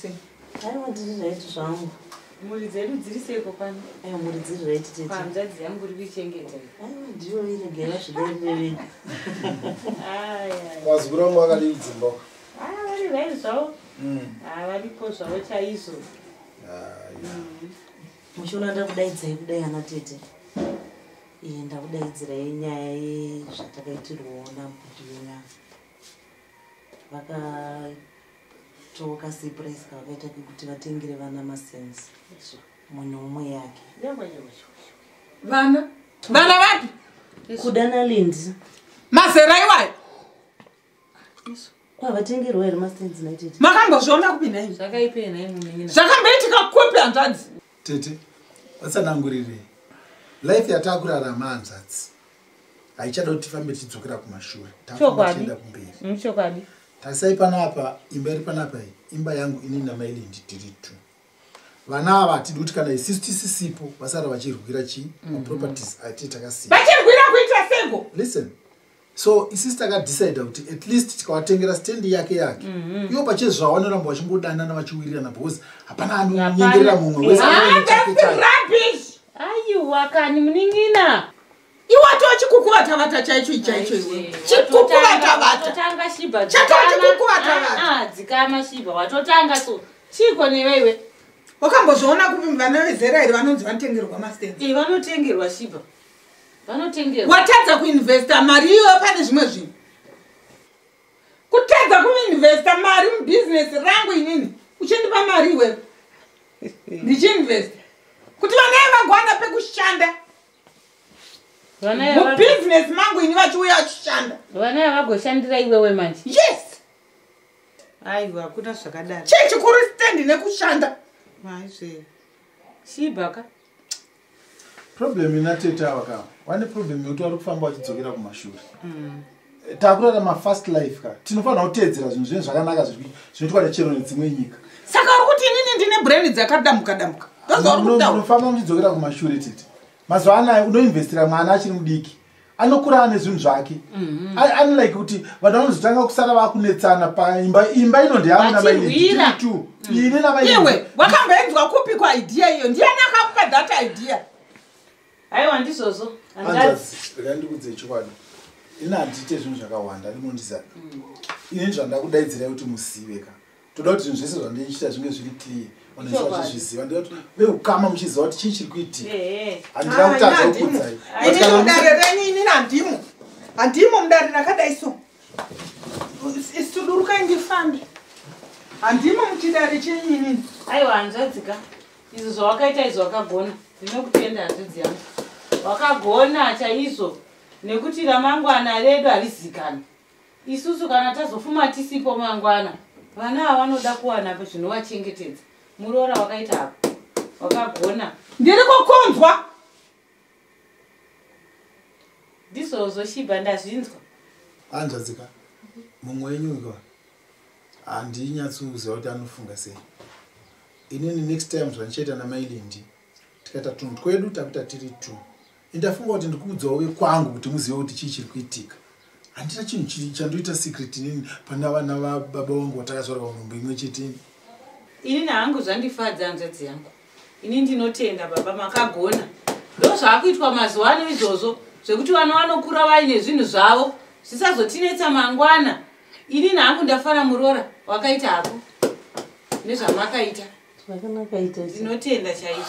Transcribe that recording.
sei? Aiwa, ndiri right zvangu. Mhuri dzedu dziri seiko pano? Aiwa, mhuri dziri right, tete. Hanzvadzi yangu uri kuichengeta. Aiwa, ndiyo iregera zviderere. Aya. Vazukuru vangu vakadii dzimba? Ah, vari right zvavo. Ah, varipo zvavo chaizvo. Muchiona ndakudaidzai kudai, ana tete, iye ndakudaidzirai nyaya yezvatakaitirwawo nambuti wenyama. Vakatoka surprise kavakaita kekuti vatengere vana mastands, mumwe neumwe yake. Yawa, yawa, yawa. Vana? Vana vapi? Kuda naLindi. Mazera iwayo? Kwavatengerwa here mastands naitete? Makambozviona kupi nai? Zvakaipei nhai munin'ina? Zvakamboitika kupi, hanzvadzi? Tete, vatsanangurirei. Life yataakurarama, hanzvadzi, haichada kuti tifambe tichidzokera kumashure. Tafamba tichienda kumberi. Chokwadi. Tarisai panapa, imba iri panapa iyi imba yangu inini namailindi tiri two. Vana ava hatidi kuti kana isisu tisisipo vasara vachirwira chii, maproperties atii takasiya. Vachirwira kuita sego? Listen, so isisi takadecida kuti at least tikawatengera stand yake yake, iwo pachezvavo vanoramba vachingodanana vachiwirirana, because hapana anonyengerera mumwe wese anenge chake chake. Rubbish. Aiwa kani, munin'ina. Iwato chikukuvatavata chaicho chaicho iwe, chikukuvatavata. Watotanga, Shibha. Chatova chikukuvatavata. Ah, dzikama, Shibha, watotanga. So chiko newe iwe? Wakambozviona kupi vana vezera iri vanonzi vanotengerwa mastands? Eh, vanotengerwa, Shibha, vanotengerwa. Watadza kuinvesta mari iyoyo pane zvimwe zvinhu, kutadza kuinvesta mari mubhizinesi rangu. Inini uchindipa mari iwewe, ndichiinvesta kuti vana vagwana pekushanda Vana ava- mubhizinesi mangu, ini vachiuya vachishanda. Vana ava vagoshandira iwewe manje? Yes. Aiwa, hakuna zvakadaro. Chii chikuru, stand nekushanda? Maizve. Shibha ka. Problem ina tete ava ka, vane problem yekuti vari kufamba vachidzokera kumashure. Takurarama fast life ka, tinofanira kuteedzera zvinhu zvinhu zvakanaka zvinoitwa nechero nedzimwe nyika. Saka uri kuti inini ndine brain dzakadambuka dambuka? Ndozvauri kutaura? Unofamba muchidzokera kumashure, tete. Mazuva anaya unoinvestira mwana achiri mudiki, anokura ane zvinhu zvake. Unlike kuti vanhu vanozotanga kusara vakunetsana paimba. Imba ino ndeyangu Vachirwira. namaini, ini namaini. Iwe wakamboenzwa kupi kuidea iyo? Ndiani akakupa that idea? Aiwa, ndizvozvo, hanzvadzi. Hanzvadzi, regai ndikudzei chokwadi. Ini handiite zvinhu zvakawanda, ndinondiziva. Ini zvandakudaidzirai kuti muzive ka, toda kuti zvinhu zvese zvandichiita zvinge zviri clear, vanhu vese vachizviziva. Ndoda kuti veukama muchiziva kuti chii chiri kuitika. Handina kutadza kukudzai. But Inini kana mudare renyu inini handimo, handimo mudare rakadai. So sudurukai ndifambe, handimo muchidare chenyu inini. Aiwa, hanzvadzi ka, izvo zvawakaita izvo wakagona. Ndinokutenda, hanzvadzi yangu, wakagona chaizvo, nekuti ramangwana redu harizikani. Isusu kana tazofuma tisipo mangwana, vana ava vanoda kuwana zvinovachengetedza. Muroora, wakaita apo, wakagona. Ndiri kukunzwa. Ndizvozvo, Shibha, ndazvinzwa. Hanzvadzi ka, mumwe wenyu ka handinyatsoziva kuti anofunga sei. Inini next time zvandichaita namailindi, tikaita tunhu twedu takuita tiri two. Indafunga kuti ndikuudzawo vekwangu kuti muzive kuti chii chiri kuitika. Handina chinhu chandoita secret inini pana vana vababa vangu vatakazvarwa munhumbu imwe chete. Inini hangu zvandifadza, hanzvadzi yangu. Ini ndinotenda, baba, makagona. Ndo zvaakuitwa mazuva ano izvozvo, zvekuti vana vanokura vaine zvinhu zvavo, zvisazotinetsa mangwana. Inini hangu ndafara, muroora, wakaita hako nezvamakaita. Zvakanaka, itete. Ndinotenda chaizvo.